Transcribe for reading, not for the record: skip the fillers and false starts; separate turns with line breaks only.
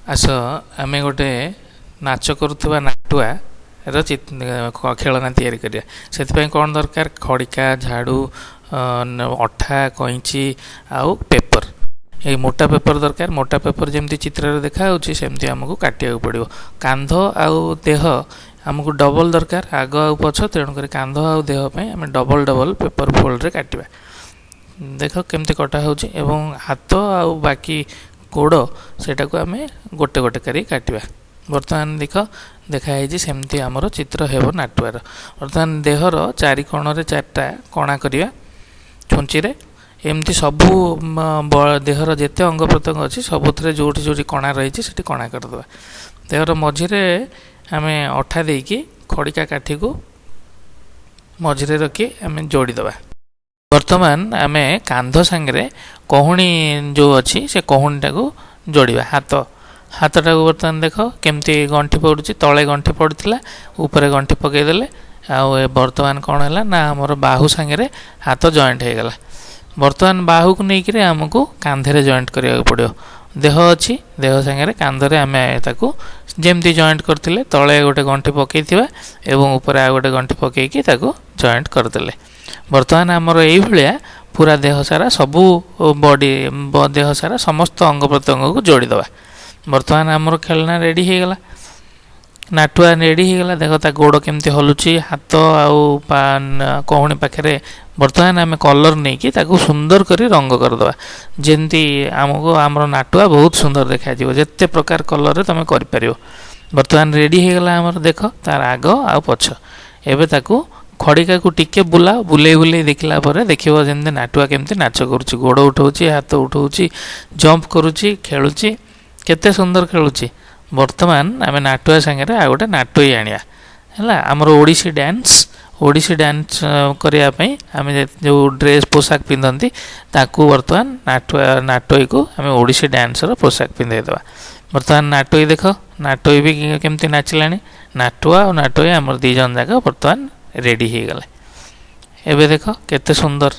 ଆସ, ଆମେ ଗୋଟେ ନାଚ କରୁଥିବା ନାଟୁଆର ଖେଳନା ତିଆରି କରିବା। ସେଥିପାଇଁ କ'ଣ ଦରକାର? ଖଡ଼ିକା, ଝାଡ଼ୁ, ଅଠା, କଇଁଚି ଆଉ ପେପର। ଏଇ ମୋଟା ପେପର ଦରକାର। ମୋଟା ପେପର ଯେମିତି ଚିତ୍ରରେ ଦେଖାହେଉଛି, ସେମିତି ଆମକୁ କାଟିବାକୁ ପଡ଼ିବ। କାନ୍ଧ ଆଉ ଦେହ ଆମକୁ ଡବଲ ଦରକାର, ଆଗ ଆଉ ପଛ। ତେଣୁକରି କାନ୍ଧ ଆଉ ଦେହ ପାଇଁ ଆମେ ଡବଲ ଡବଲ ପେପର ଫୋଲ୍ଡରେ କାଟିବା। ଦେଖ କେମିତି କଟା ହେଉଛି। ଏବଂ ହାତ ଆଉ ବାକି ଗୋଡ଼, ସେଇଟାକୁ ଆମେ ଗୋଟେ ଗୋଟେ କରି କାଟିବା। ବର୍ତ୍ତମାନ ଦେଖ, ଦେଖା ହେଇଛି, ସେମିତି ଆମର ଚିତ୍ର ହେବ ନାଟୁଆର। ବର୍ତ୍ତମାନ ଦେହର ଚାରି କୋଣରେ ଚାରିଟା କଣା କରିବା ଛୁଞ୍ଚିରେ। ଏମିତି ସବୁ ଦେହର ଯେତେ ଅଙ୍ଗ ପ୍ରତ୍ୟଙ୍ଗ ଅଛି, ସବୁଥିରେ ଯେଉଁଠି ଯେଉଁଠି କଣା ରହିଛି, ସେଠି କଣା କରିଦେବା। ଦେହର ମଝିରେ ଆମେ ଅଠା ଦେଇକି ଖଡ଼ିକା କାଠିକୁ ମଝିରେ ରଖି ଆମେ ଯୋଡ଼ିଦେବା। ବର୍ତ୍ତମାନ ଆମେ କାନ୍ଧ ସାଙ୍ଗରେ କହୁଣି ଯେଉଁ ଅଛି, ସେ କହୁଣିଟାକୁ ଯୋଡ଼ିବା। ହାତଟାକୁ ବର୍ତ୍ତମାନ ଦେଖ କେମିତି ଗଣ୍ଠି ପଡ଼ୁଛି। ତଳେ ଗଣ୍ଠି ପଡ଼ୁଥିଲା, ଉପରେ ଗଣ୍ଠି ପକାଇଦେଲେ। ଆଉ ଏ ବର୍ତ୍ତମାନ କ'ଣ ହେଲା ନା, ଆମର ବାହୁ ସାଙ୍ଗରେ ହାତ ଜଏଣ୍ଟ ହେଇଗଲା। ବର୍ତ୍ତମାନ ବାହୁକୁ ନେଇକରି ଆମକୁ କାନ୍ଧରେ ଜଏଣ୍ଟ କରିବାକୁ ପଡ଼ିବ। ଦେହ ଅଛି, ଦେହ ସାଙ୍ଗରେ କାନ୍ଧରେ ଆମେ ତାକୁ ଯେମିତି ଜଏଣ୍ଟ କରିଥିଲେ, ତଳେ ଗୋଟେ ଗଣ୍ଠି ପକାଇଥିବା ଏବଂ ଉପରେ ଆଉ ଗୋଟେ ଗଣ୍ଠି ପକାଇକି ତାକୁ ଜଏଣ୍ଟ କରିଦେଲେ। ବର୍ତ୍ତମାନ ଆମର ଏଇଭଳିଆ ପୁରା ଦେହ ସାରା, ସବୁ ବଡି, ଦେହ ସାରା ସମସ୍ତ ଅଙ୍ଗ ପ୍ରତ୍ୟଙ୍ଗକୁ ଯୋଡ଼ିଦେବା। ବର୍ତ୍ତମାନ ଆମର ଖେଳନା ରେଡ଼ି ହେଇଗଲା, ନାଟୁଆ ରେଡ଼ି ହେଇଗଲା। ଦେଖ, ତା ଗୋଡ଼ କେମିତି ହଲୁଛି, ହାତ ଆଉ କହୁଣି ପାଖରେ। ବର୍ତ୍ତମାନ ଆମେ କଲର୍ ନେଇକି ତାକୁ ସୁନ୍ଦର କରି ରଙ୍ଗ କରିଦେବା, ଯେମିତି ଆମକୁ ଆମର ନାଟୁଆ ବହୁତ ସୁନ୍ଦର ଦେଖାଯିବ। ଯେତେ ପ୍ରକାର କଲର୍ରେ ତୁମେ କରିପାରିବ। ବର୍ତ୍ତମାନ ରେଡ଼ି ହେଇଗଲା ଆମର। ଦେଖ ତାର ଆଗ ଆଉ ପଛ। ଏବେ ତାକୁ ଖଡ଼ିକାକୁ ଟିକେ ବୁଲାଅ। ବୁଲେଇ ବୁଲେଇ ଦେଖିଲା ପରେ ଦେଖିବ ଯେମିତି ନାଟୁଆ କେମିତି ନାଚ କରୁଛି। ଗୋଡ଼ ଉଠଉଛି, ହାତ ଉଠଉଛି, ଜମ୍ପ କରୁଛି, ଖେଳୁଛି, କେତେ ସୁନ୍ଦର ଖେଳୁଛି। ବର୍ତ୍ତମାନ ଆମେ ନାଟୁଆ ସାଙ୍ଗରେ ଆଉ ଗୋଟେ ନାଟୁଇ ଆଣିବା। ହେଲା, ଆମର ଓଡ଼ିଶୀ ଡ୍ୟାନ୍ସ। ଓଡ଼ିଶୀ ଡ୍ୟାନ୍ସ କରିବା ପାଇଁ ଆମେ ଯେଉଁ ଡ୍ରେସ୍, ପୋଷାକ ପିନ୍ଧନ୍ତି, ତାକୁ ବର୍ତ୍ତମାନ ନାଟୁଆ ନାଟୋଇକୁ ଆମେ ଓଡ଼ିଶୀ ଡ୍ୟାନ୍ସର ପୋଷାକ ପିନ୍ଧେଇ ଦେବା। ବର୍ତ୍ତମାନ ନାଟୋଇ ଦେଖ, ନାଟୋଇ ବି କେମିତି ନାଚିଲାଣି। ନାଟୁଆ ଆଉ ନାଟୋଇ ଆମର ଦୁଇ ଜଣ ଯାକ ବର୍ତ୍ତମାନ ରେଡ଼ି ହେଇଗଲେ। ଏବେ ଦେଖ କେତେ ସୁନ୍ଦର।